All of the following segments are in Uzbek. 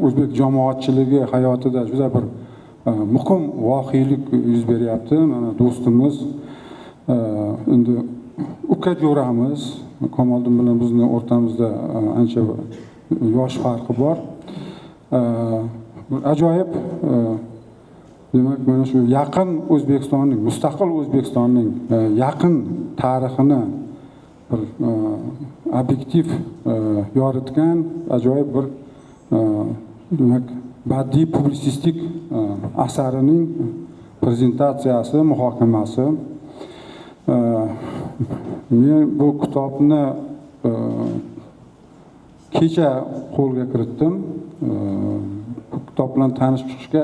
O'zbek jamoatchiligi hayotida juda bir muhim voqelik yuz beryapti. Mana do'stimiz, endi uka jo'ramiz Kamoliddin bilan bizni o'rtamizda ancha yosh farqi bor. Bir ajoyib, demak, mana shu yaqin O'zbekistonning, mustaqil O'zbekistonning yaqin tarixini bir obyektiv yoritgan ajoyib bir, demak, badiiy publitsistik asarining prezentatsiyasi, muhokamasi. Men bu kitobni kecha qo'lga kiritdim. Bu kitob bilan tanishib chiqishga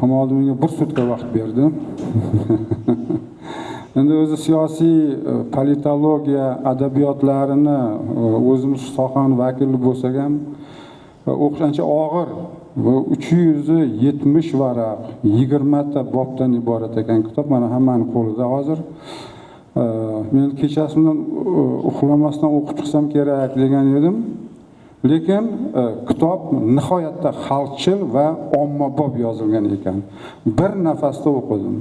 Kamoliddin menga bir sutka vaqt berdi. Endi o'zi siyosiy, politologiya adabiyotlarini, o'zimiz shu sohani vakili bo'lsak ham, o'qish ancha og'ir. Bu 370 varaq, 20 ta bobdan iborat ekan kitob. Mana, hammani qo'lida hozir. Men kechasi bilan uxlamasdan o'qib chiqsam kerak degan edim, lekin kitob nihoyatda xalqchil va ommabop yozilgan ekan. Bir nafasda o'qidim.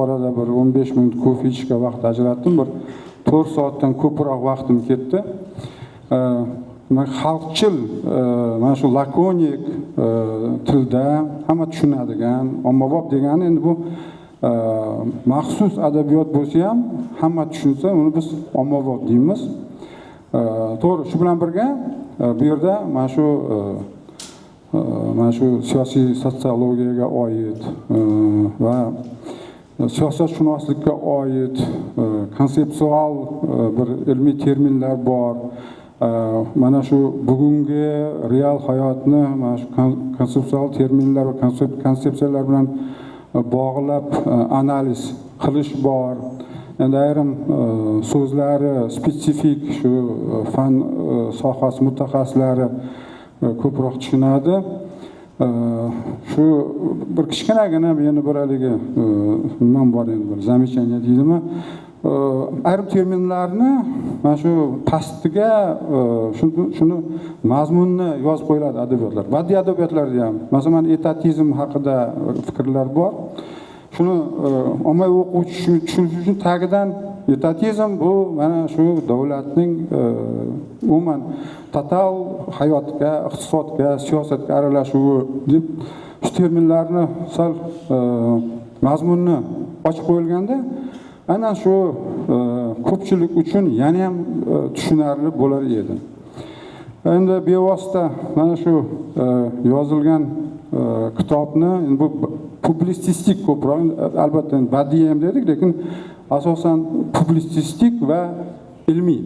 Orada bir 15 minut kofe ichishga vaqt ajratdim, bir 4 soatdan ko'proq vaqtim ketdi. Xalqchil, mana shu lakonik tilda, hamma tushunadigan, ommabop degani endi bu maxsus adabiyot bo'lsa ham, hamma tushunsa, uni biz ommabop deymiz. To'g'ri, shu bilan birga bu yerda mana shu siyosiy sotsiologiyaga oid va siyosatshunoslikka oid konseptual bir ilmiy terminlar bor. Mana shu bugungi real hayotni mana shu konseptual terminlar va konsepsiyalar bilan bog'lab analiz qilish bor. Endi ayrim so'zlari spetsifik, shu fan sohasi mutaxassislari ko'proq tushunadi. Shu bir kichkinagina meni bir haligi nimam bor endi, bir замечание deydimi, ayrim terminlarni mana shu pastiga shuni mazmunni yozib qo'yiladi adabiyotlar, badiiy adabiyotlarda ham. Masalan, etatizm haqida fikrlar bor. Shuni ommaviy o'quvchi tushunishi uchun tagidan etatizm bu mana shu davlatning umuman total hayotga, iqtisodga, siyosatga aralashuvi deb shu terminlarni sal mazmunni ochib qo'yilganda, aynan shu ko'pchilik uchun yana ham tushunarli bo'lar edi. Endi bevosita mana shu yozilgan kitobni, endi bu publitsistik ko'proq, albatta, endi badiiy ham dedik, lekin asosan publitsistik va ilmiy.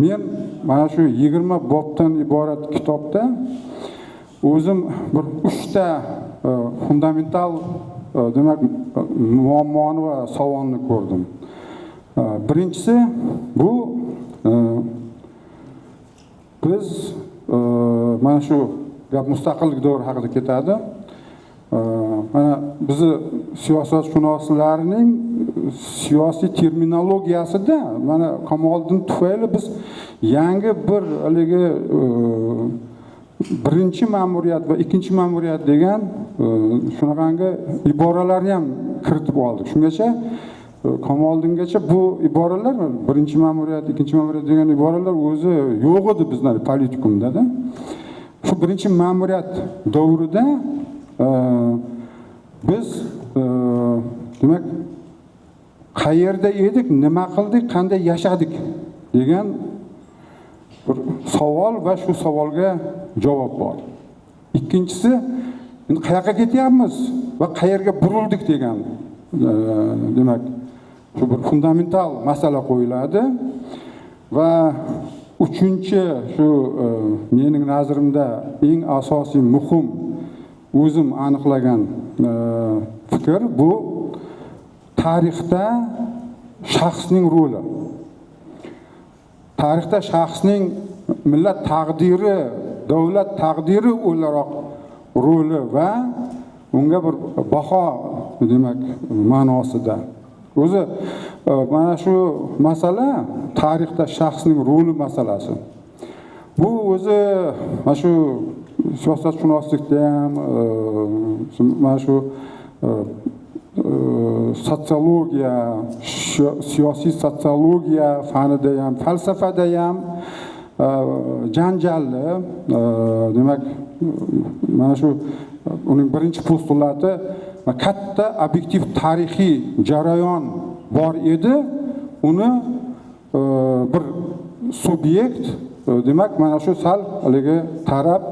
Men mana shu 20 bobdan iborat kitobda o'zim bir uchta fundamental, demak, muammoni va savolni ko'rdim. Birinchisi bu biz mana shu gap mustaqillik davri haqida ketadi. Mana bizni siyosatshunoslarning siyosiy terminologiyasida mana Kamoliddin tufayli biz yangi bir haligi birinchi ma'muriyat va ikkinchi ma'muriyat degan shunaqangi iboralarni ham kiritib oldik. Shungacha, Kamoliddingacha bu iboralar, birinchi ma'muriyat, ikkinchi ma'muriyat degan iboralar o'zi yo'q edi bizlar politikumda. Shu birinchi ma'muriyat davrida biz, demak, qayerda edik, nima qildik, qanday yashadik degan bir savol va shu savolga javob bor. Ikkinchisi, endi qayoqqa ketyapmiz va qayerga burildik degan, demak, shu bir fundamental masala qo'yiladi. Va uchinchi, shu mening nazarimda eng asosiy, muhim, o'zim aniqlagan fikr bu tarixda shaxsning roli, tarixda shaxsning millat taqdiri, davlat taqdiri o'laroq roli va unga bir baho, demak, ma'nosida. O'zi mana shu masala, tarixda shaxsning roli masalasi. Bu o'zi mana shu siyosatshunoslikda ham, mana shu sotsiologiya, siyosiy sotsiologiya fanida ham, falsafada ham janjalli. Demak, mana shu uning birinchi postulati katta obyektiv tarixiy jarayon bor edi, uni bir subyekt, demak, mana shu sal haligi taraf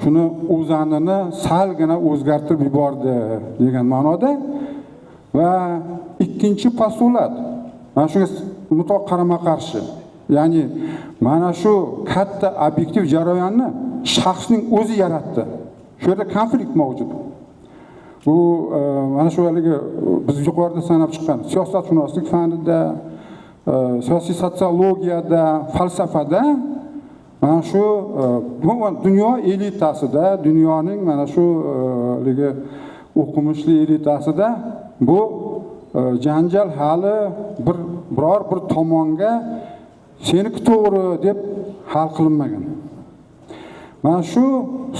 shuni o'zanini salgina o'zgartirib yubordi degan ma'noda. Va ikkinchi postulat mana shunga mutlaq qarama-qarshi, ya'ni mana shu katta obyektiv jarayonni shaxsning o'zi yaratdi. Shu yerda konflikt mavjud. Bu mana shu haligi biz yuqorida sanab chiqqan siyosatshunoslik fanida, siyosiy sotsiologiyada, falsafada mana shu dunyo elitasida, dunyoning mana shu haligi o'qimishli elitasida bu janjal hali biror bir tomonga seniki to'g'ri deb hal qilinmagan. Mana shu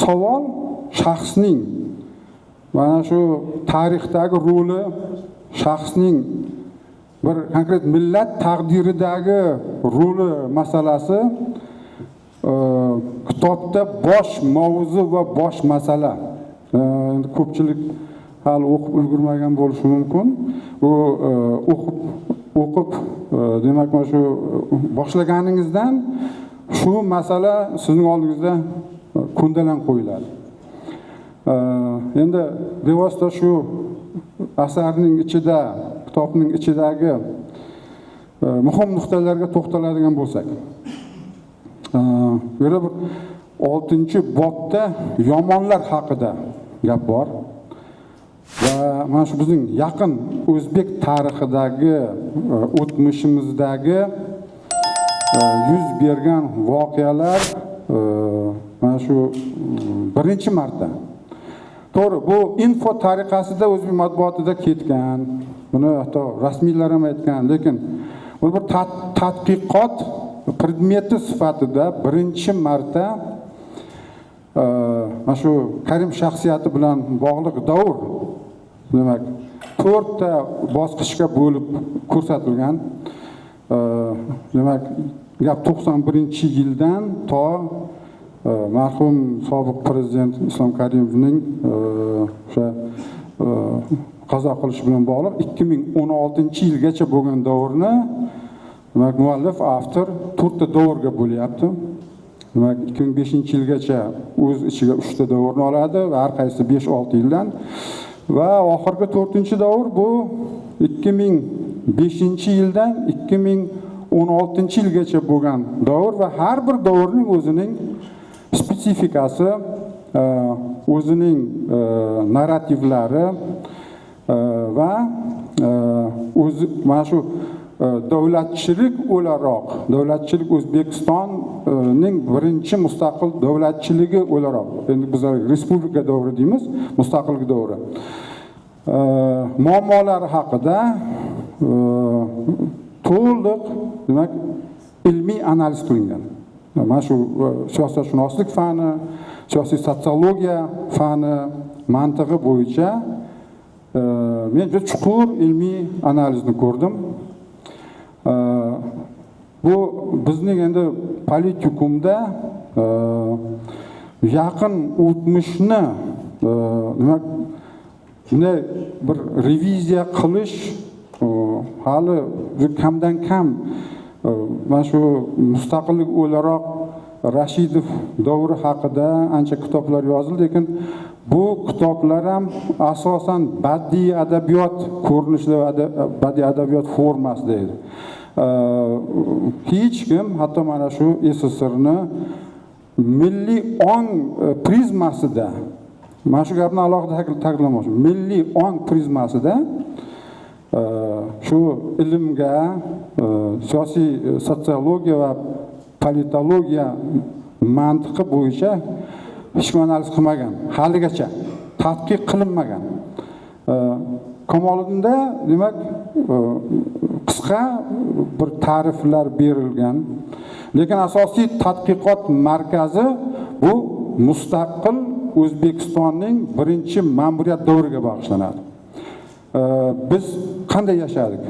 savol shaxsning mana shu tarixdagi roli, shaxsning bir konkret millat taqdiridagi roli masalasi kitobda bosh mavzu va bosh masala. Endi ko'pchilik hali o'qib ulgurmagan bo'lishi mumkin. Bu o'qib demak, mana shu boshlaganingizdan shu masala sizning oldingizda ko'ndalang qo'yiladi. Endi bevosita shu asarning ichida, kitobning ichidagi muhim nuqtalarga to'xtaladigan bo'lsak, bu yerda bir 6-bobda yomonlar haqida gap bor va mana shu bizning yaqin o'zbek tarixidagi o'tmishimizdagi yuz bergan voqealar mana shu birinchi marta. To'g'ri, bu info tariqasida o'zbek matbuotida ketgan, buni hatto rasmiylar ham aytgan, lekin bu bir tadqiqot predmeti sifatida birinchi marta mana shu Karim shaxsiyati bilan bog'liq davr, demak, 4 ta bosqichga bo'lib ko'rsatilgan. Demak, gap 91-yildan to marhum sobiq prezident Islom Karimovning o'sha qazo qilishi bilan bog'liq 2016-yilgacha bo'lgan davrni, demak, muallif, avtor 4 ta davrga bo'lyapti. Demak, 2005-yilgacha o'z ichiga 3 ta davrni oladi va har qaysi 5-6 yildan, va oxirgi 4-davr bu 2005-yildan 2016-yilgacha bo'lgan davr va har bir davrning o'zining spesifikasi, o'zining narrativlari va o'zi mana shu davlatchilik o'laroq, davlatchilik O'zbekistonning birinchi mustaqil davlatchiligi o'laroq, endi biz respublika davri deymiz, mustaqillik davri muammolari haqida to'liq, demak, ilmiy analiz qilingan. Mana shu siyosatshunoslik fani, siyosiy sotsiologiya fani mantig'i bo'yicha men juda chuqur ilmiy analizni ko'rdim. Bu bizning endi politikumda yaqin o'tmishni demak, bunday bir reviziya qilish hali kamdan kam. Mana shu mustaqillik o'laroq Rashidov davri haqida ancha kitoblar yozildi, lekin bu kitoblar ham asosan badiiy adabiyot ko'rinishida, badiiy adabiyot formasida edi. Hech kim hatto mana shu SSRni milliy ong prizmasida, mana shu gapni alohida ta'kidlamoqchiman, milliy ong prizmasida shu ilmga, siyosiy sotsiologiya va politologiya mantiqi bo'yicha hech kim analiz qilmagan, haligacha tadqiq qilinmagan. Kamoliddinda, demak, qisqa bir ta'riflar berilgan. Lekin asosiy tadqiqot markazi bu mustaqil O'zbekistonning birinchi ma'muriyat davriga bag'ishlanadi. Biz qanday yashadik?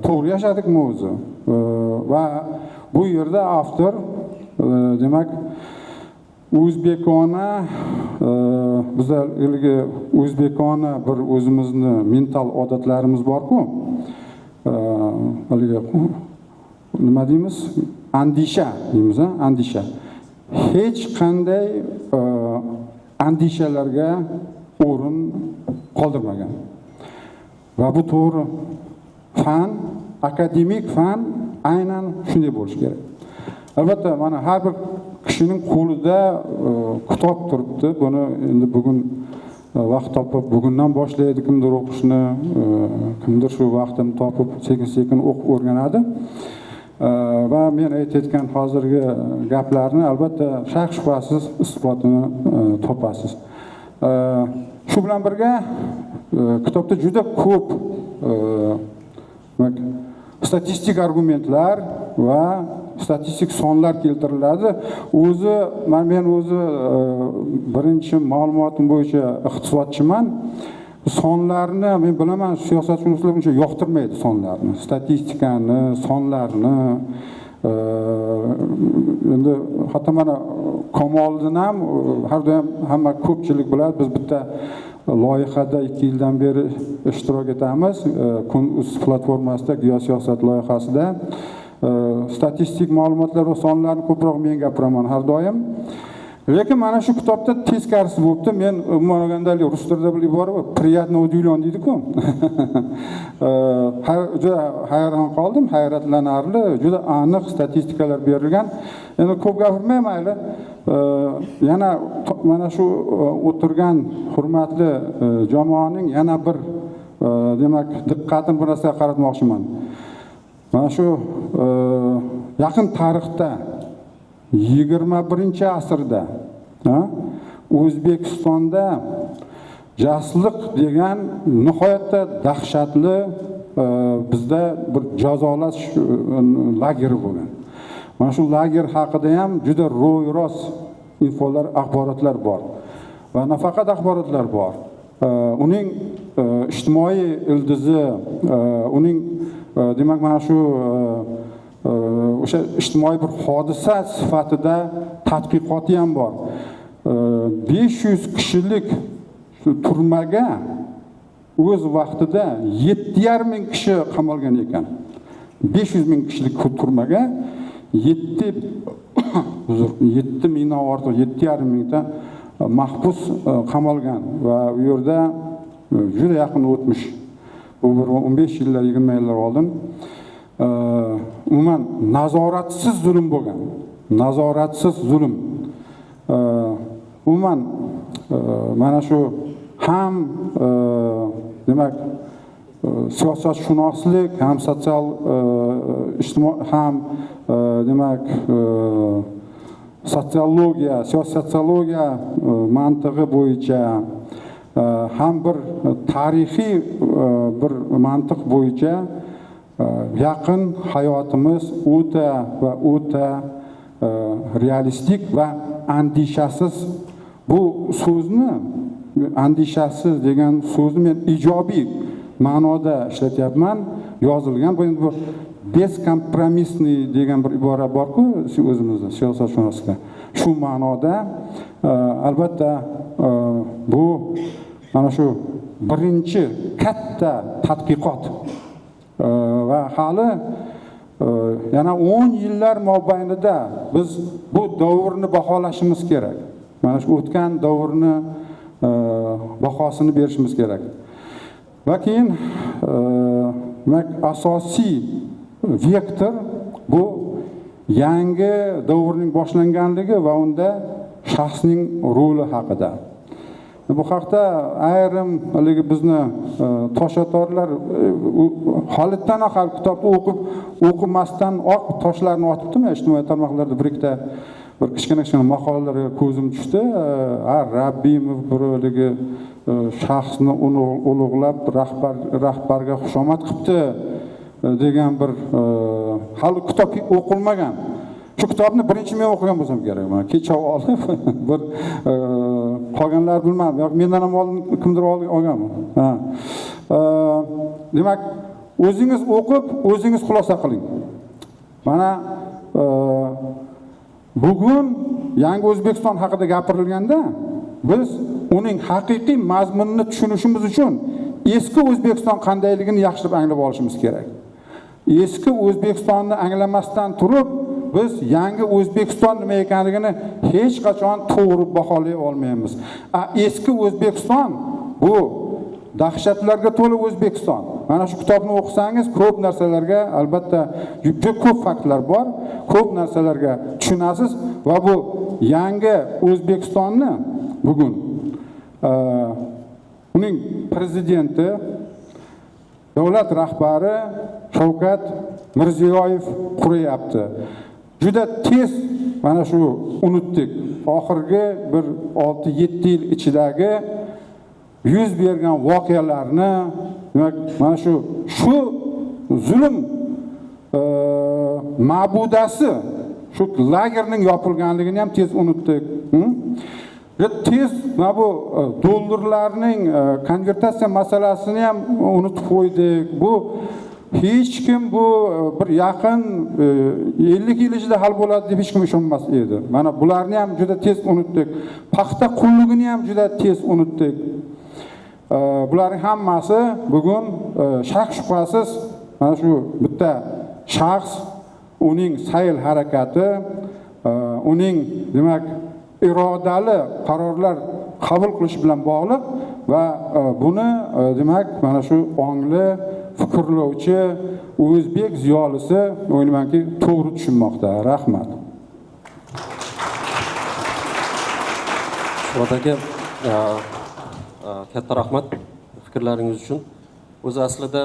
To'g'ri yashadikmi o'zi? Va bu yerda avtor demak o'zbekona, bizlar ilgi o'zbekona bir o'zimizni mental odatlarimiz bor-ku. Haligi nima deymiz? Andisha deymiz, andisha. Hech qanday andishalarga o'rin qoldirmagan. Va bu to'g'ri. Fan, akademik fan aynan shunday bo'lishi kerak. Albatta, mana har bir kishining qo'lida kitob turibdi. Buni endi bugun vaqt topib, bugundan boshlaydi kimdir o'qishni, kimdir shu vaqtini topib sekin-sekin o'qib o'rganadi. Va men aytayotgan hozirgi gaplarni albatta shak shubhasiz isbotini topasiz. Shu bilan birga kitobda juda ko'p statistik argumentlar va statistik sonlar keltiriladi. O'zi men o'zi birinchi ma'lumotim bo'yicha iqtisodchiman. Sonlarni men bilaman, siyosatshunoslar uncha yoqtirmaydi sonlarni, statistikani, sonlarni. Endi hatto mana Kamoliddin ham har doim hamma ko'pchilik biladi, biz bitta loyihada 2 yildan beri ishtirok etamiz. Kun.uz platformasida geosiyosat loyihasida statistik ma'lumotlar va sonlarni ko'proq men gapiraman har doim. Lekin mana shu kitobda teskarisi bo'libdi. Men umuman olganda rus tilida bir ibora bor, приятно удивлен deydi-ku. Juda hayron qoldim, hayratlanarli, juda aniq statistikalar berilgan. Endi ko'p gapirmay mayli. Yana mana shu o'tirgan hurmatli jamoaning yana bir demak diqqatini bir narsaga qaratmoqchiman. Mana shu yaqin tarixda 21-asrda O'zbekistonda jasliq degan nihoyatda dahshatli bizda bir jazolash lageri bo'lgan. Mana shu lager haqida ham juda ro'y-rost infolar, axborotlar bor. Va nafaqat axborotlar bor. Uning ijtimoiy ildizi, uning demak mana shu o'sha ijtimoiy bir hodisa sifatida tadqiqoti ham bor. 500 kishilik turmaga o'z vaqtida 7,5 ming kishi qamalgan ekan. 500 ming kishilik turmaga 7 mingdan ortiq, 7,5 mingta mahbus qamalgan va u yerda juda yaqin o'tmish. Bu bir 15 yillar, 20 yillar oldin umuman nazoratsiz zulm bo'lgan. Nazoratsiz zulm. Umuman mana shu ham demak siyosatshunoslik, ham sotsial ijtimoiy, ham demak sotsiologiya, siyosiy sotsiologiya mantig'i bo'yicha, ham bir tarixiy bir mantiq bo'yicha yaqin hayotimiz o'ta va o'ta realistik va andishasiz. Bu so'zni, andishasiz degan so'zni men ijobiy ma'noda ishlatyapman. Yozilgan bu endi bu бескомпромиссный degan bir ibora bor-ku o'zimizda siyosatshunoslikda. Shu ma'noda albatta bu mana shu birinchi katta tadqiqot va hali yana 10 yillar mobaynida biz bu davrni baholashimiz kerak. Mana shu o'tgan davrni bahosini berishimiz kerak. Va keyin demak asosiy vektor bu yangi davrning boshlanganligi va unda shaxsning roli haqida. Bu haqda ayrim haligi bizni toshotorlar holiddanoq hali kitobni o'qib o'qimasdan oq toshlarni otibdimi ijtimoiy tarmoqlarda bir ikkita bir kichkina kichkina maqolalarga ko'zim tushdi. Rabbimov bir haligi shaxsni ulug'lab rahbarga xushomad qilibdi degan bir hali kitob o'qilmagan. Shu kitobni birinchi men o'qigan bo'lsam kerak. Mana kecha olib bir qolganlar bilmadim, yoki mendan ham oldin kimdir olganmi? Ha. Demak, o'zingiz o'qib, o'zingiz xulosa qiling. Mana bugun yangi O'zbekiston haqida gapirilganda biz uning haqiqiy mazmunini tushunishimiz uchun eski O'zbekiston qandayligini yaxshilab anglab olishimiz kerak. Eski O'zbekistonni anglamasdan turib biz yangi O'zbekiston nima ekanligini hech qachon to'g'ri baholay olmaymiz. Eski O'zbekiston bu dahshatlarga to'la O'zbekiston. Mana shu kitobni o'qisangiz ko'p narsalarga, albatta juda ko'p faktlar bor, ko'p narsalarga tushunasiz va bu yangi O'zbekistonni bugun uning prezidenti, davlat rahbari Shavkat Mirziyoyev quryapti. Juda tez mana shu unutdik. Oxirgi bir 6-7 yil ichidagi yuz bergan voqealarni, demak, mana shu zulm ma'budasi, shu lagerning yopilganligini ham tez unutdik. Tez mana bu dollarlarning konvertatsiya masalasini ham unutib qo'ydik. Bu hech kim bu bir yaqin 50 yil ichida hal bo'ladi deb hech kim ishonmas edi. Mana bularni ham juda tez unutdik. Paxta qulligini ham juda tez unutdik. Bularning hammasi bugun shak shubhasiz mana shu bitta shaxs, uning sayl harakati, uning demak irodali qarorlar qabul qilish bilan bog'liq va buni demak mana shu ongli fikrlovchi o'zbek ziyolisi o'ylaymanki to'g'ri tushunmoqda. Rahmat. Shuhrat aka, katta rahmat fikrlaringiz uchun. O'zi aslida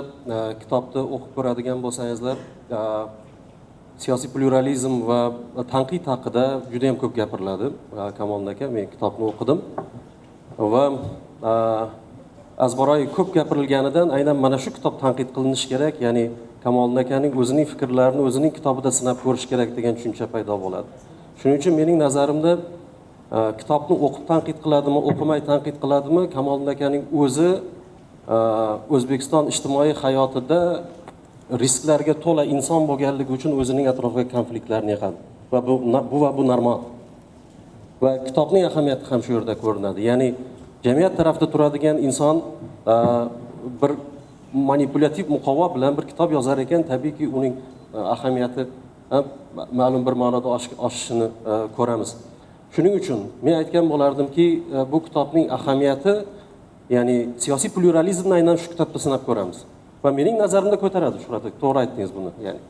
kitobni o'qib ko'radigan bo'lsangizlar, siyosiy pluralizm va tanqid haqida juda ham ko'p gapiriladi. Kamoliddin aka, men kitobni o'qidim va azbaroy ko'p gapirilganidan aynan mana shu kitob tanqid qilinishi kerak, ya'ni Kamoliddin akaning o'zining fikrlarini o'zining kitobida sinab ko'rish kerak degan tushuncha paydo bo'ladi. Shuning uchun mening nazarimda kitobni o'qib tanqid qiladimi, o'qimay tanqid qiladimi, Kamoliddin akaning o'zi O'zbekiston ijtimoiy hayotida risklarga to'la inson bo'lganligi uchun o'zining atrofiga konfliktlarni yig'adi va bu normal. Va kitobning ahamiyati ham shu yerda ko'rinadi. Ya'ni jamiyat tarafida turadigan inson bir manipulyativ muqovo bilan bir kitob yozar ekan, tabiiyki uning ahamiyati ma'lum bir ma'noda oshishini ko'ramiz. Shuning uchun men aytgan bo'lardimki, bu kitobning ahamiyati, ya'ni siyosiy pluralizmni aynan shu kitobda sinab ko'ramiz. Va mening nazarimda ko'taradi, Shuhrat aka, to'g'ri aytdingiz buni. Ya'ni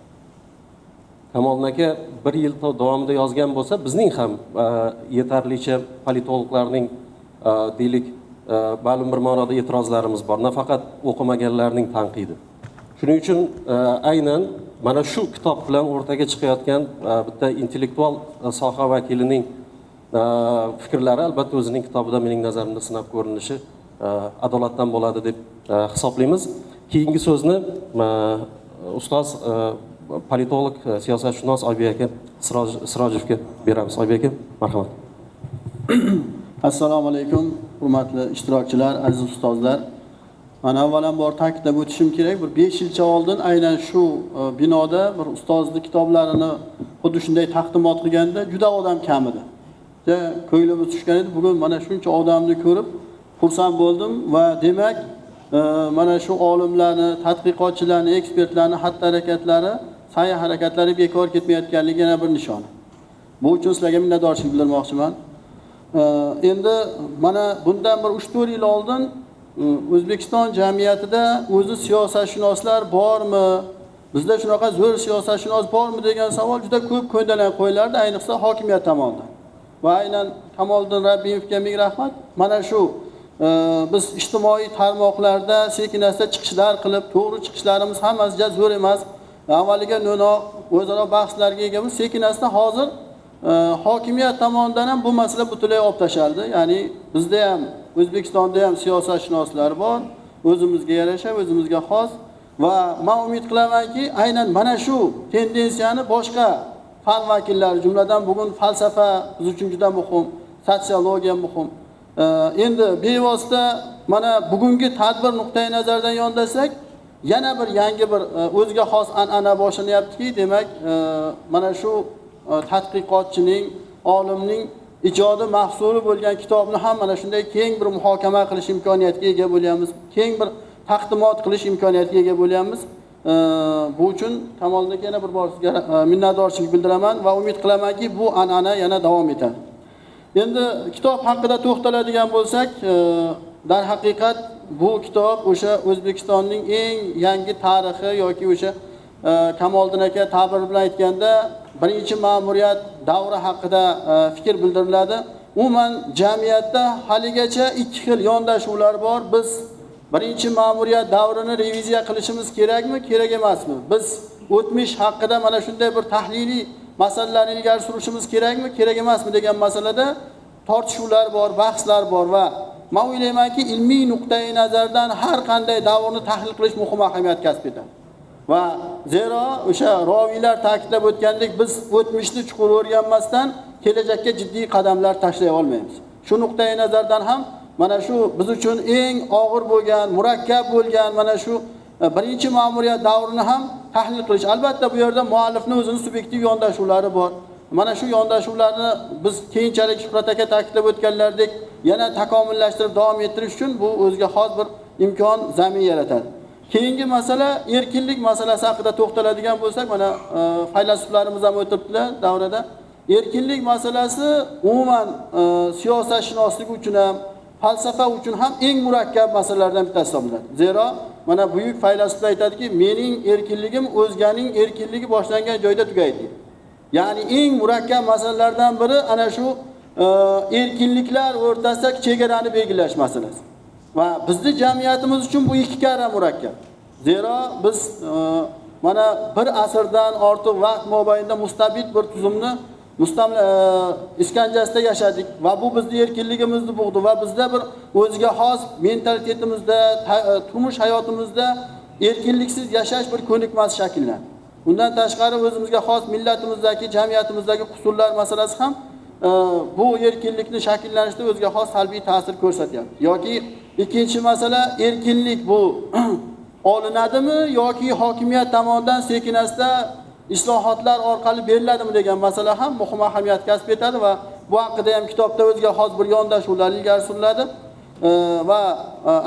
Kamoliddin aka bir yil davomida yozgan bo'lsa, bizning ham yetarlicha politologlarning deylik ma'lum bir ma'noda e'tirozlarimiz bor, nafaqat o'qimaganlarning tanqidi. Shuning uchun aynan mana shu kitob bilan o'rtaga chiqayotgan bitta intellektual soha vakilining fikrlari albatta o'zining kitobida mening nazarimda sinab ko'rinishi adolatdan bo'ladi deb hisoblaymiz. Keyingi so'zni ustoz politolog, siyosatshunos Oybek aka Sirojevga beramiz. Oybek aka, marhamat. Assalomu alaykum, hurmatli ishtirokchilar, aziz ustozlar. Mana avvalambor ta'kidlab o'tishim kerak, bir 5 yilcha oldin aynan shu binoda bir ustozning kitoblarini xuddi shunday taqdimot qilganda juda odam kam edi. Juda ko'nglimiz tushgan edi. Bugun mana shuncha odamni ko'rib xursand bo'ldim va demak mana shu olimlarni, tadqiqotchilarni, ekspertlarni xatti-harakatlari, sa'y harakatlari bekor ketmayotganligi yana bir nishona. Bu uchun sizlarga minnatdorchilik bildirmoqchiman. Endi mana bundan bir 3-4 yil oldin O'zbekiston jamiyatida o'zi siyosatshunoslar bormi? Bizda shunaqa zo'r siyosatshunos bormi degan savol juda ko'p ko'ndalang qo'yilardi, ayniqsa hokimiyat tomonidan. Va aynan Kamoliddin Rabbiyevga ming rahmat. Mana shu biz ijtimoiy tarmoqlarda sekin-asta chiqishlar qilib, to'g'ri chiqishlarimiz hammasi juda zo'r emas. Avvaliga no'noq, o'zaro bahslarga egamiz. Sekin-asta hozir hokimiyat tomonidan ham bu masala butunlay olib tashaldi. Ya'ni bizda ham, O'zbekistonda ham siyosatshunoslar bor, o'zimizga yarasha, o'zimizga xos va men umid qilamanki, aynan mana shu tendensiyani boshqa fan vakillari, jumladan bugun falsafa biz uchun juda muhim, sotsiologiya muhim. Endi bevosita mana bugungi tadbir nuqtai nazaridan yondasak, yana bir yangi bir o'ziga xos an'ana boshlanyaptiki, demak, mana shu tadqiqotchining, olimning ijodi mahsuli bo'lgan kitobni ham mana shunday keng bir muhokama qilish imkoniyatiga ega bo'lyapmiz, keng bir taqdimot qilish imkoniyatiga ega bo'lyapmiz. Bu uchun Kamoliddin aka yana bir bor sizga minnatdorchilik bildiraman va umid qilamanki, bu an'ana yana davom etadi. Endi kitob haqida to'xtaladigan bo'lsak, darhaqiqat bu kitob o'sha O'zbekistonning eng yangi tarixi yoki o'sha Kamoliddin aka ta'bir bilan aytganda birinchi ma'muriyat davri haqida fikr bildiriladi. Umuman jamiyatda haligacha ikki xil yondashuvlar bor. Biz birinchi ma'muriyat davrini reviziya qilishimiz kerakmi, kerak emasmi? Biz o'tmish haqida mana shunday bir tahliliy masalalarni ilgari surishimiz kerakmi, kerak emasmi degan masalada tortishuvlar bor, bahslar bor va men o'ylaymanki, ilmiy nuqtai nazardan har qanday davrni tahlil qilish muhim ahamiyat kasb etadi. Va zero o'sha roviylar ta'kidlab o'tgandek, biz o'tmishni chuqur o'rganmasdan kelajakka jiddiy qadamlar tashlay olmaymiz. Shu nuqtai nazardan ham mana shu biz uchun eng og'ir bo'lgan, murakkab bo'lgan mana shu birinchi ma'muriyat davrini ham tahlil qilish. Albatta bu yerda muallifning o'zining subyektiv yondashuvlari bor. Mana shu yondashuvlarni biz keyinchalik Shuhrat aka ta'kidlab o'tganlardek yana takomillashtirib davom ettirish uchun bu o'ziga xos bir imkon, zamin yaratadi. Keyingi masala erkinlik masalasi haqida to'xtaladigan bo'lsak, mana faylasuflarimiz ham o'tiribdilar davrada. Erkinlik masalasi umuman siyosatshunoslik uchun ham, falsafa uchun ham eng murakkab masalalardan bittasi hisoblanadi. Zero mana buyuk faylasuflar aytadiki, mening erkinligim o'zganing erkinligi boshlangan joyda tugaydi. Ya'ni eng murakkab masalalardan biri ana shu erkinliklar o'rtasidagi chegarani belgilash masalasi. Va bizni jamiyatimiz uchun bu ikki karra murakkab. Zero biz mana bir asrdan ortiq vaqt mobaynida mustabid bir tuzumni iskanjasida yashadik va bu bizni erkinligimizni bo'g'di va bizda bir o'ziga xos mentalitetimizda, turmush hayotimizda erkinliksiz yashash bir ko'nikmasi shakllandi. Undan tashqari o'zimizga xos millatimizdagi, jamiyatimizdagi qusurlar masalasi ham bu erkinlikni shakllanishda o'ziga xos salbiy ta'sir ko'rsatyapti. Yoki ikkinchi masala, erkinlik bu olinadimi yoki hokimiyat tomonidan sekin-asta islohotlar orqali beriladimi degan masala ham muhim ahamiyat kasb etadi va bu haqida ham kitobda o'ziga xos bir yondashuvlar ilgari suriladi. Va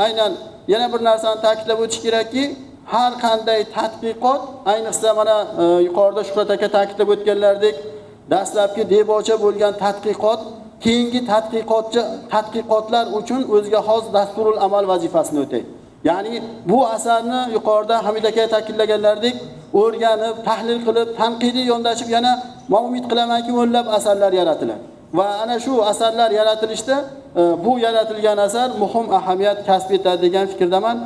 aynan yana bir narsani ta'kidlab o'tish kerakki, har qanday tadqiqot, ayniqsa mana yuqorida Shuhrat aka ta'kidlab o'tganlaridek, dastlabki debocha bo'lgan tadqiqot keyingi tadqiqotlar uchun o'ziga xos dasturul amal vazifasini o'taydi. Ya'ni bu asarni yuqorida Hamid aka ta'kidlaganlaridek o'rganib, tahlil qilib, tanqidiy yondashib, yana men umid qilamanki, o'nlab asarlar yaratiladi. Va ana shu asarlar yaratilishda bu yaratilgan asar muhim ahamiyat kasb etadi degan fikrdaman.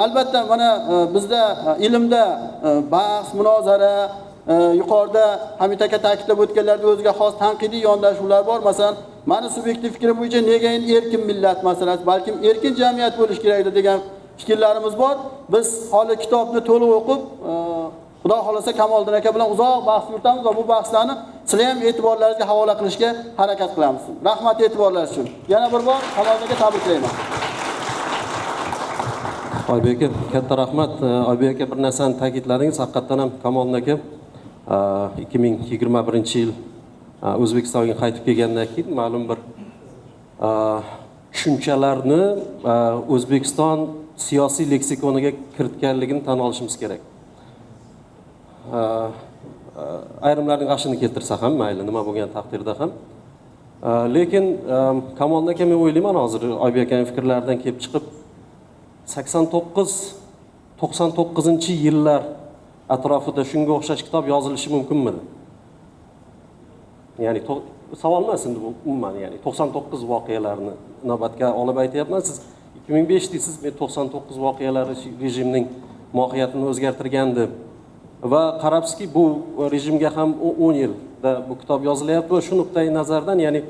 Albatta mana bizda ilmda bahs, munozara, yuqorida Hamid aka ta'kidlab o'tganlarda o'ziga xos tanqidiy yondashuvlar bor. Masalan, meni subyektiv fikrim bo'yicha nega endi erkin millat masalasi, balkim erkin jamiyat bo'lish kerak degan fikrlarimiz bor. Biz hali kitobni to'liq o'qib, Xudo xolasa Kamoliddin aka bilan uzoq bahs yuritamiz va bu bahslarni sizlar ham e'tiborlaringizga havola qilishga harakat qilamiz. Rahmat e'tiborlaringiz uchun. Yana bir bor Kamoliddin aka tabriklayman. Oybek aka, katta rahmat. Oybek aka, bir narsani ta'kidladingiz, haqiqatdan ham Kamoliddin aka 2021-yil O'zbekistonga qaytib kelgandan keyin ma'lum bir tushunchalarni O'zbekiston siyosiy leksikoniga kiritganligini tan olishimiz kerak. Ayrimlarning g'ashini keltirsa ham mayli, nima bo'lgan taqdirda ham. Lekin Kamoliddin aka, men o'ylayman hozir Oybek akaning fikrlaridan kelib chiqib 89-99 yillar atrofida shunga o'xshash kitob yozilishi mumkinmidi? Ya'ni savol emas endi bu umuman, ya'ni 99 voqealarini inobatga olib aytyapman. Siz 2005 deysiz, men 99 voqealari rejimning mohiyatini o'zgartirgandi. Va qarabsizki, bu rejimga ham 10 yilda bu kitob yozilyapti va shu nuqtai nazardan, ya'ni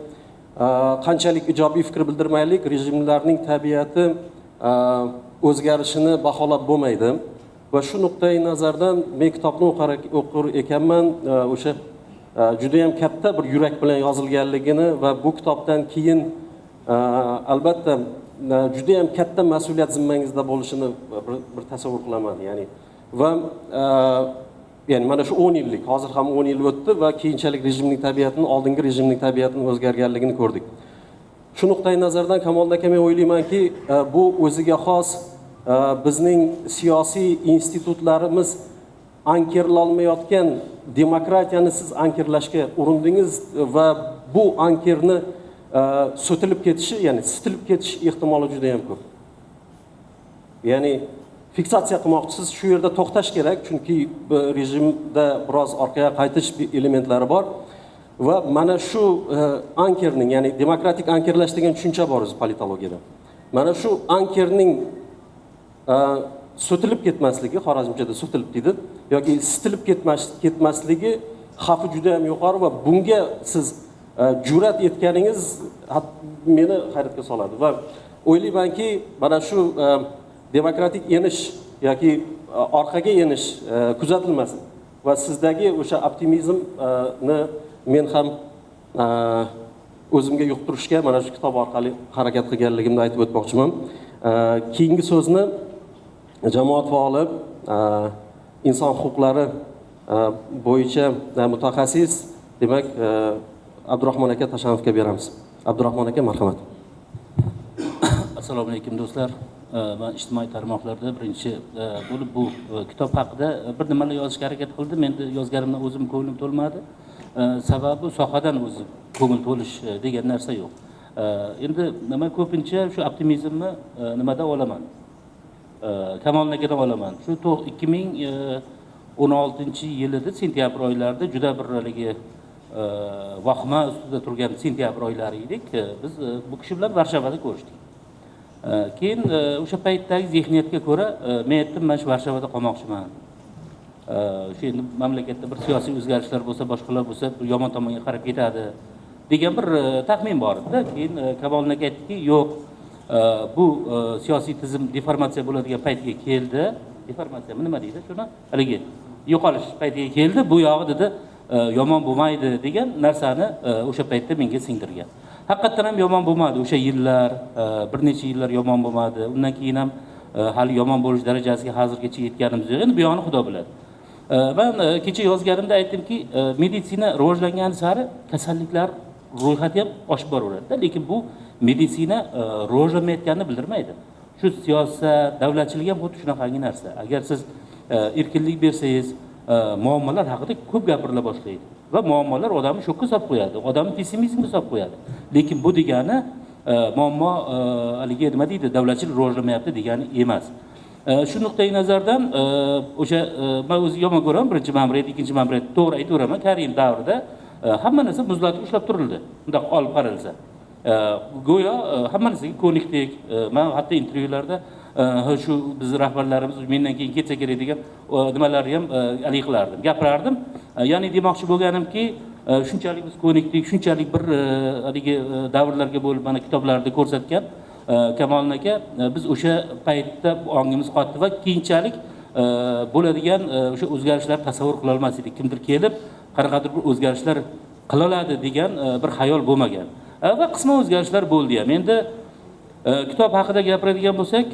qanchalik ijobiy fikr bildirmaylik, rejimlarning tabiati o'zgarishini baholab bo'lmaydi. Va shu nuqtai nazardan men kitobni o'qir ekanman, o'sha juda ham katta bir yurak bilan yozilganligini va bu kitobdan keyin albatta juda ham katta mas'uliyat zimmangizda bo'lishini bir tasavvur qilaman. Ya'ni va ya'ni mana shu 10 yillik, hozir ham 10 yil o'tdi va keyinchalik rejimning tabiatini, oldingi rejimning tabiatini o'zgarganligini ko'rdik. Shu nuqtai nazardan Kamol aka, men o'ylaymanki, bu o'ziga xos bizning siyosiy institutlarimiz ankerlanmayotgan demokratiyani siz ankerlashga urindingiz va bu ankerni so'tilib ketishi, ya'ni sitilib ketish ehtimoli juda ham ko'p. Ya'ni fiksatsiya qilmoqchisiz, shu yerda to'xtash kerak, chunki rejimda biroz orqaga qaytish elementlari bor va mana shu ankerning, ya'ni demokratik ankerlash degan tushuncha bor o'zi politologiyada. Mana shu ankerning so'tilib ketmasligi, xorazmchada so'tilib deydi, yoki sitilib ketmasligi xavfi juda ham yuqori va bunga siz jur'at etganingiz meni hayratga soladi va o'ylaymanki, mana shu demokratik enish yoki orqaga enish kuzatilmasin va sizdagi o'sha optimizmni men ham o'zimga yuqtirishga mana shu kitob orqali harakat qilganligimni aytib o'tmoqchiman. Keyingi so'zni jamoat faoli, inson huquqlari bo'yicha mutaxassis, demak, Abdurahmon aka Tashanovga beramiz. Abdurahmon aka, marhamat. Assalomu alaykum do'stlar. Men ijtimoiy tarmoqlarda birinchi bo'lib bu kitob haqida bir nimalar yozishga harakat qildim. Endi yozganimdan o'zim ko'nglim to'lmadi. Sababi sohadan o'zi ko'ngil to'lish degan narsa yo'q. Endi nima, ko'pincha shu optimizmni nimada olaman? Kamol akadan olaman. Shu 2016-yilida sentyabr oylarida juda bir haligi vahima ustida turgan sentyabr oylari edik. Biz bu kishi bilan Varshavada ko'rishdik. Keyin o'sha paytdagi zehniyatga ko'ra men aytdim, men shu Varshavada qolmoqchiman. Shu endi mamlakatda bir siyosiy o'zgarishlar bo'lsa, boshqalar bo'lsa, yomon tomonga qarab ketadi degan bir taxmin bor edi. Keyin Kamol aka aytdiki, yo'q, bu siyosiy tizim deformatsiya bo'ladigan paytga keldi. Deformatsiyami nima deydi? Shuni haligi yo'qolish paytiga keldi. Bu yog'i dedi, yomon bo'lmaydi degan narsani o'sha paytda menga singdirgan. Haqiqatan ham yomon bo'lmadi o'sha yillar, bir necha yillar yomon bo'lmadi. Undan keyin ham hali yomon bo'lish darajasiga hozirgacha yetganimiz yo'q. Endi bu yog'ini Xudo biladi. Ben kecha yozganimda aytdimki, meditsina rivojlangani sari kasalliklar ro'yxati ham oshib boraveradi-da, lekin bu meditsina rivojlanmayotganini bildirmaydi. Shu siyosat, davlatchilik ham xuddi shunaqangi narsa. Agar siz erkinlik bersangiz, muammolar haqida ko'p gapirila boshlaydi va muammolar odamni shokka solib qo'yadi, odamni pessimizmga solib qo'yadi. Lekin bu degani muammo haligi nima deydi, davlatchilik rivojlanmayapti degani emas. Shu nuqtai nazardan o'sha men o'zi yomon ko'raman birinchi ma'muriyat, ikkinchi ma'muriyat, to'g'ri aytaveraman, Karim davrida hamma narsa muzlatib ushlab turildi. Bundoq olib qaralsa. Go'yo hamma narsaga ko'nikdik. Men hatto intervyularda shu biz rahbarlarimiz mendan keyin ketsa kerak degan nimalarni ham haligi qilardim, gapirardim. Ya'ni demoqchi bo'lganimki, shunchalik biz ko'nikdik, shunchalik bir haligi davrlarga bo'lib mana kitoblarda ko'rsatgan Kamol aka, biz o'sha paytda ongimiz qotdi va keyinchalik bo'ladigan o'sha o'zgarishlar tasavvur qila olmas edik. Kimdir kelib qanaqadir bir o'zgarishlar qila oladi degan bir xayol bo'lmagan. Va qisman o'zgarishlar bo'ldi ham. Endi kitob haqida gapiradigan bo'lsak,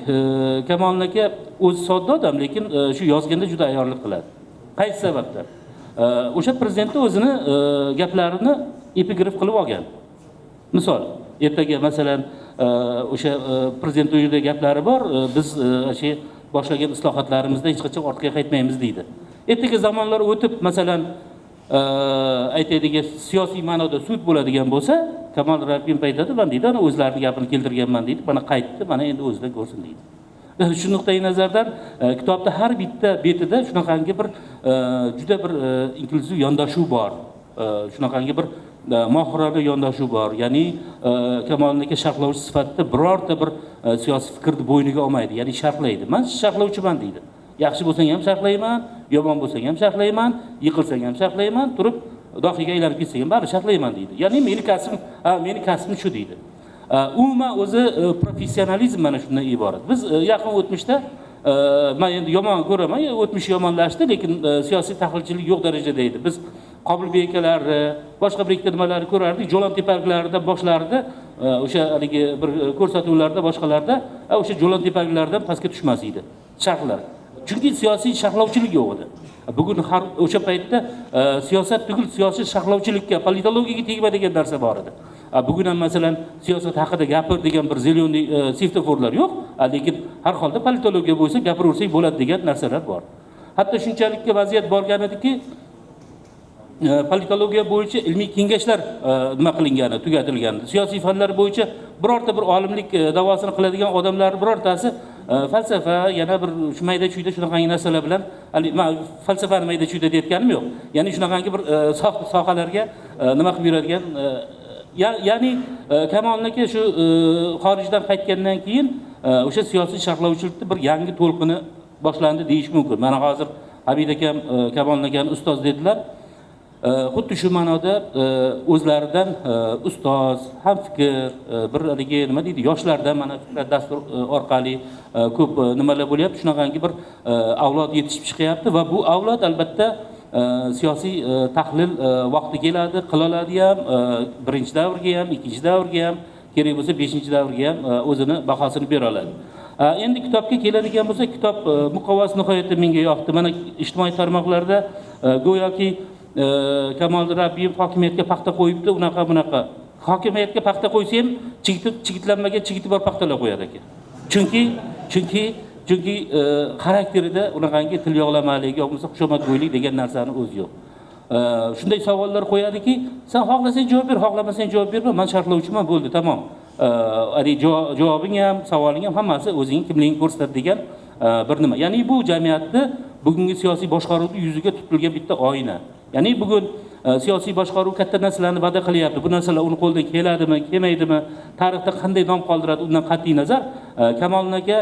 Kamol aka o'zi sodda odam, lekin shu yozganda juda ayyorlik qiladi. Qaysi sababdan? O'sha prezidentni o'zini gaplarini epigraf qilib olgan. Misol, ertaga masalan o'sha prezident uyida gaplari bor, biz o'sha boshlagan islohotlarimizda hech qachon ortga qaytmaymiz deydi. Ertaga zamonlar o'tib, masalan, aytaylik, siyosiy ma'noda sud bo'ladigan bo'lsa, Kamol Rabbim aytadi, man deydi, ana o'zlarining gapini keltirganman deydi, mana qaytdi, mana endi o'zidan ko'rsin deydi. Shu nuqtai nazardan kitobda har bitta betida shunaqangi bir juda bir inklyuziv yondashuv bor. Shunaqangi bir mohirona yondashuv bor. Ya'ni Kamol aka sharhlovchi sifatida birorta bir siyosiy fikrni bo'yniga olmaydi, ya'ni sharhlaydi. Men sharhlovchiman deydi. Yaxshi bo'lsang ham sharhlayman, yomon bo'lsang ham sharhlayman, yiqilsang ham sharhlayman, turib dohiyga aylanib ketsang ham baribir sharhlayman deydi. Ya'ni meni kasbim, meni kasbim shu deydi. Umuman o'zi professionalizm mana shundan iborat. Biz yaqin o'tmishda men endi yomon ko'raman, o'tmish yomonlashdi, lekin siyosiy tahlilchilik yo'q darajada edi. Biz Qobilbek akalarni, boshqa bir ikkita nimalarni ko'rardik, Jo'lon tepaliklarida boshlarida o'sha haligi bir ko'rsatuvlarda, boshqalarda o'sha Jo'lon tepaliklardan pastga tushmas edi sharhlar. Chunki siyosiy sharhlovchilik yo'q edi. Bugun har o'sha paytda siyosat tugul, siyosiy sharhlovchilikka, politologiyaga tegma degan narsa bor edi. Bugun ham masalan siyosat haqida gapir degan bir zelyonniy svetoforlar yo'q, lekin har holda politologiya bo'lsa gapiraversak bo'ladi degan narsalar bor. Hatto shunchalikka vaziyat borgan ediki, politologiya bo'yicha ilmiy kengashlar nima qilingani, tugatilgandi. Siyosiy fanlar bo'yicha birorta bir olimlik da'vosini qiladigan odamlar birortasi falsafa, yana bir shu mayda chuyda shunaqangi narsalar bilan, falsafani mayda chuyda deyotganim yo'q. Ya'ni shunaqangi bir sohalarga nima qilib yuradigan, ya'ni Kamolni aka shu xorijdan qaytgandan keyin o'sha siyosiy sharhlovchilikda bir yangi to'lqini boshlandi deyish mumkin. Mana hozir Hamid akam Kamolni akani ustoz dedilar. Xuddi shu ma'noda o'zlaridan ustoz, hamfikr, bir haligi nima deydi, yoshlardan mana Fikrat dastur orqali ko'p nimalar bo'lyapti, shunaqangi bir avlod yetishib chiqyapti va bu avlod albatta siyosiy tahlil vaqti keladi, qila oladi ham, birinchi davrga ham, ikkinchi davrga ham, kerak bo'lsa beshinchi davrga ham o'zini bahosini bera oladi. Endi kitobga keladigan bo'lsak, kitob muqovasi nihoyatda menga yoqdi. Mana ijtimoiy tarmoqlarda go'yoki Kamol Rabbiyev hokimiyatga paxta qo'yibdi, unaqa bunaqa. Hokimiyatga paxta qo'ysa ham chigitlanmagan chigiti bor paxtalar qo'yadi ekan. Chunki xarakterida unaqangi til yog'lamalik yoki bo'lmasa xushomadgo'ylik degan narsani o'zi yo'q. Shunday savollar qo'yadiki, sen xohlasang javob ber, xohlamasang javob berma, men sharhlovchiman, bo'ldi, tamom. Javobing ham, savoling ham hammasi o'zingning kimligingni ko'rsatadi degan bir nima. Ya'ni bu jamiyatni bugungi siyosiy boshqaruvni yuziga tutilgan bitta oyna. Ya'ni bugun siyosiy boshqaruv katta narsalarni va'da qilyapti. Bu narsalar uni qo'lidan keladimi, kelmaydimi, tarixda qanday nom qoldiradi undan qat'iy nazar, Kamolni aka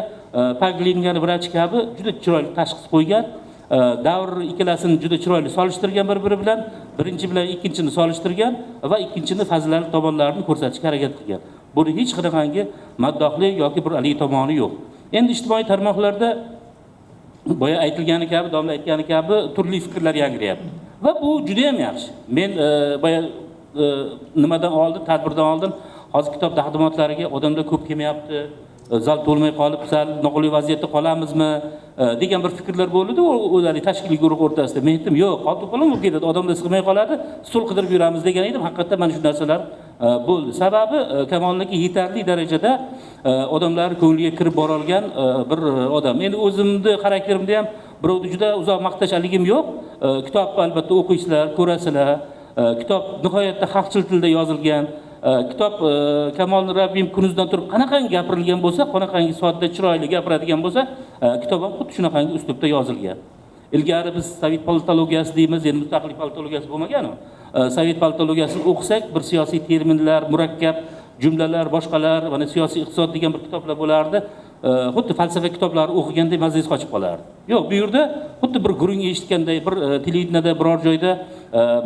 paglingan vrach kabi juda chiroyli tashxis qo'ygan, davr ikkalasini juda chiroyli solishtirgan bir-biri bilan, birinchi bilan ikkinchini solishtirgan va ikkinchini fazilatli tomonlarini ko'rsatishga harakat qilgan. Buni hech qanaqangi maddohlik yoki bir haligi tomoni yo'q. Endi ijtimoiy tarmoqlarda boya aytilgani kabi, domla aytgani kabi turli fikrlar yangrayapti. Va bu juda ham yaxshi. Men boya nimadan oldin, tadbirdan oldin hozir kitob taqdimotlariga odamlar ko'p kelmayapti, zal to'lmay qolib, sal noqulay vaziyatda qolamizmi degan bir fikrlar bo'ldi-da, o'zlari tashkiliy guruh o'rtasida. Men aytdim, yo'q, qolib bo'lib ketadi, odamlar sig'may qoladi, stul qidirib yuramiz degan edim. Haqiqatda mana shu narsalar bo'ldi. Sababi Kamolniki yetarli darajada odamlar ko'ngliga kirib bora olgan bir odam. Endi o'zimni xarakterimda ham birovni juda uzoq maqtash haligim yo'q. Kitobni albatta o'qiysizlar, ko'rasizlar. Kitob nihoyatda xalqchil tilda yozilgan. Kitob Kamol Rabbim kunuzdan turib qanaqangi gapirilgan bo'lsa, qanaqangi sodda, chiroyli gapiradigan bo'lsa, kitob ham xuddi shunaqangi uslubda yozilgan. Ilgari biz sovet politologiyasi deymiz, endi mustaqillik politologiyasi bo'lmagan-u. Sovet politologiyasini o'qisak, bir siyosiy terminlar, murakkab jumlalar, boshqalar, mana siyosiy iqtisod degan bir kitoblar bo'lardi. Xuddi falsafa kitoblari o'qiganday mazangiz qochib qolardi. Yo'q, bu yerda xuddi bir gurung eshitganday, bir televideniyada biror joyda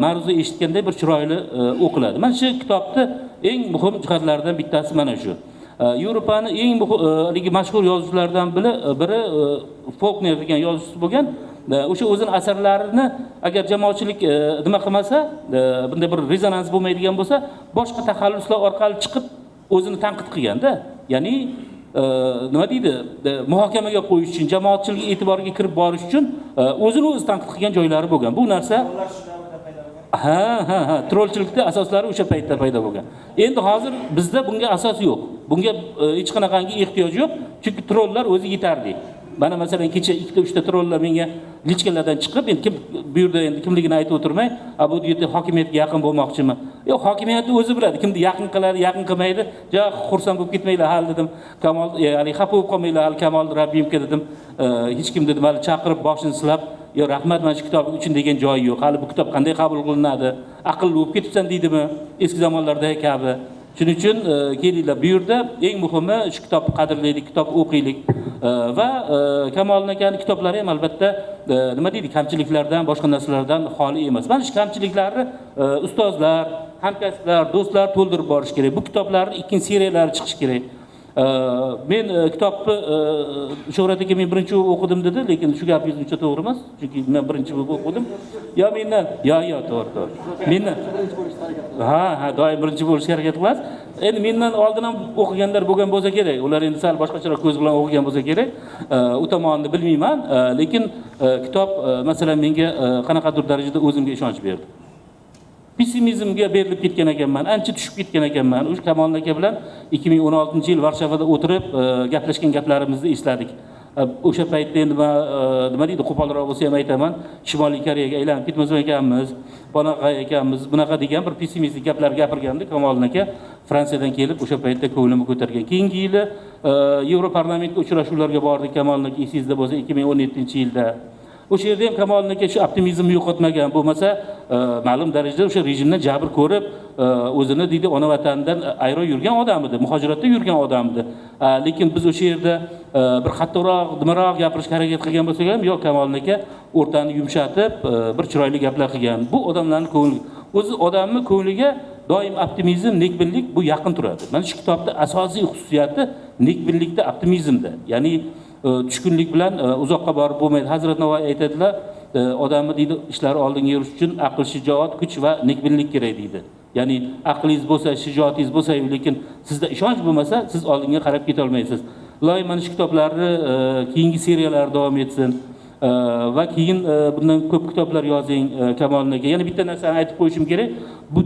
ma'ruza eshitganday bir chiroyli o'qiladi. Mana shu kitobni eng muhim jihatlaridan bittasi mana shu. Yevropani eng haligi mashhur yozuvchilaridan biri Faulkner degan yozuvchisi bo'lgan. O'sha o'zini asarlarini agar jamoatchilik nima qilmasa, bunday bir rezonans bo'lmaydigan bo'lsa, boshqa taxalluslar orqali chiqib o'zini tanqid qilganda, ya'ni nima deydi, muhokamaga qo'yish uchun, jamoatchilik e'tiboriga kirib borish uchun o'zini o'zi tanqid qilgan joylari bo'lgan. Bu narsa ha, trollchilikda asoslari o'sha paytda paydo bo'lgan. Endi hozir bizda bunga asos yo'q. Bunga hech qanaqangi ehtiyoj yo'q, chunki trollar o'zi yetarli. Mana masalan kecha ikkita uchta trollar menga lichkalardan chiqib, endi kim bu yerda endi kimligini aytib o'tirmay, bu yerda hokimiyatga yaqin bo'lmoqchimi? Yo'q, hokimiyatni o'zi biladi, kimni yaqin qiladi, yaqin qilmaydi. Ja xursand bo'lib ketmanglar hali dedim. Kamol, ya'ni xafa bo'lib qolmanglar hali Kamol Rabbimga dedim. Hech kim dedim hali chaqirib boshini silab, yo rahmat mana shu kitob uchun degan joyi yo'q. Hali bu kitob qanday qabul qilinadi? Aqlli bo'lib ketibsan deydimi? Eski zamonlardagi kabi. Shuning uchun kelinglar, bu yerda eng muhimi shu kitobni qadrlaylik, kitob o'qiylik. Va Kamol akani kitoblari ham albatta nima deydi, kamchiliklardan, boshqa narsalardan xoli emas. Mana shu kamchiliklarni ustozlar, hamkasblar, do'stlar to'ldirib borish kerak. Bu kitoblarning ikkinchi seriyalari chiqishi kerak. Men kitobni Shuhrat aka men birinchi o'qidim dedi, lekin shu gapingiz uncha to'g'ri emas, chunki men birinchi bo'lib o'qidim. Yo mendan, yo to'g'ri. Mendan ha, doim birinchi bo'lishga harakat qilasiz. Endi mendan oldin ham o'qiganlar bo'lgan bo'lsa kerak. Ular endi sal boshqacharoq ko'z bilan o'qigan bo'lsa kerak. U tomonini bilmayman, lekin kitob masalan menga qanaqadir darajada o'zimga ishonch berdi. Pessimizmga berilib ketgan ekanman, ancha tushib ketgan ekanman. O'sha Kamol aka bilan 2016-yil Varshavada o'tirib gaplashgan gaplarimizni esladik. O'sha paytda endi nima deydi, qo'polroq bo'lsa ham aytaman, Shimoliy Koreyaga aylanib ketmas ekanmiz, bunaqa ekanmiz, bunaqa degan bir pessimistik gaplar gapirgandi Kamol aka. Fransiyadan kelib o'sha paytda ko'nglimni ko'targan. Keyingi yili Yevroparlamentga uchrashuvlarga bordik Kamol aka, esingizda bo'lsa 2017-yilda. O'sha yerda ham Kamol aka shu optimizmni yo'qotmagan, bo'lmasa ma'lum darajada o'sha rejimdan jabr ko'rib, o'zini deydi ona vatanidan ayro yurgan odam edi, muhojiratda yurgan odam edi. Lekin biz o'sha yerda bir qattiqroq, nimaroq gapirishga harakat qilgan bo'lsak ham, yo'q, Kamol aka o'rtani yumshatib, bir chiroyli gaplar qilgan. Bu odamlarning ko'ngli, o'zi odamning ko'ngliga doim optimizm, nekbinlik bu yaqin turadi. Mana shu kitobda asosiy xususiyati nekbinlikda, optimizmda. Ya'ni tushkunlik bilan uzoqqa borib bo'lmaydi. Hazrat Navoiy aytadilar, odamni deydi ishlari oldinga yurish uchun aql, shijoat, kuch va nekbinlik kerak deydi. Ya'ni aqlingiz bo'lsa, shijoatingiz bo'lsa, lekin sizda ishonch bo'lmasa, siz oldinga qarab keta olmaysiz. Iloyim mana shu kitoblarni keyingi seriyalar davom etsin va keyin bundan ko'p kitoblar yozing Kamol aka. Yana bitta narsani aytib qo'yishim kerak. Bu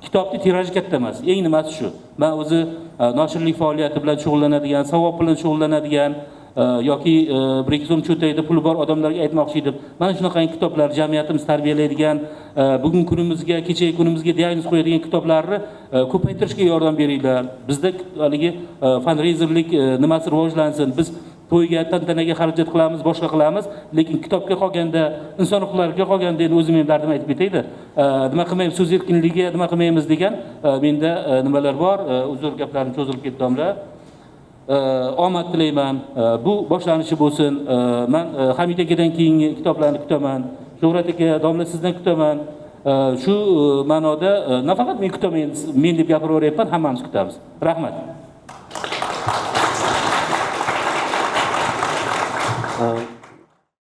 kitobning tiraji katta emas. Eng nimasi shu. Men o'zi noshirlik faoliyati bilan shug'ullanadigan, savob bilan shug'ullanadigan yoki bir ikki so'm cho'ntagida puli bor odamlarga aytmoqchi edim. Mana shunaqangi kitoblar jamiyatimiz tarbiyalaydigan, bugun kunimizga, kechagi kunimizga diagnoz qo'yadigan kitoblarni ko'paytirishga yordam beringlar. Bizda haligi fundraiserlik nimasi rivojlansin. Biz to'yga, tantanaga xarajat qilamiz, boshqa qilamiz, lekin kitobga qolganda, inson huquqlariga qolganda endi o'zim ham dardim aytib ketaydi. Nima qilmaymiz, so'z erkinligiga nima qilmaymiz degan menda nimalar bor. Uzr, gaplarim cho'zilib ketdi domla. Omad tilayman. Bu boshlanishi bo'lsin. Men Hamid akadan keyingi kitoblarni kutaman. Shuhrat aka, domla sizdan kutaman. Shu ma'noda nafaqat men kutaman, men deb gapiraveryapman, hammamiz kutamiz. Rahmat.